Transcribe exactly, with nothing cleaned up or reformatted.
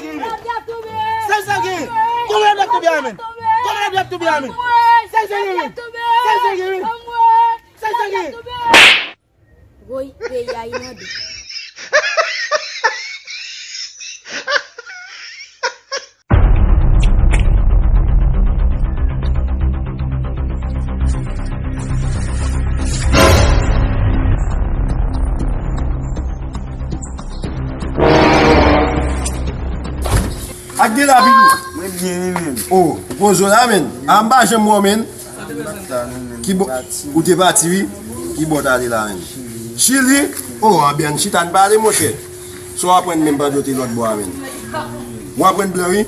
Sa sa gen? Kòman lè ap tonbe a menm? Kòman lè ap tonbe a menm? Sa sa gen? Sa sa gen? Sa sa gen? Woy, peyi a inonde. Ak de la, Bilou. Mwen byen, wi, menm. Oh, gwo zo la, menm. A, m pa janm wè w, menm. Ki bò, ou te pati, wi. Ki bò w t ale la, menm? Chili? Oh, anben, chita n pale, monchè. Sa w aprann menm pandan w te lòt bò a, menm? W aprann blan, wi.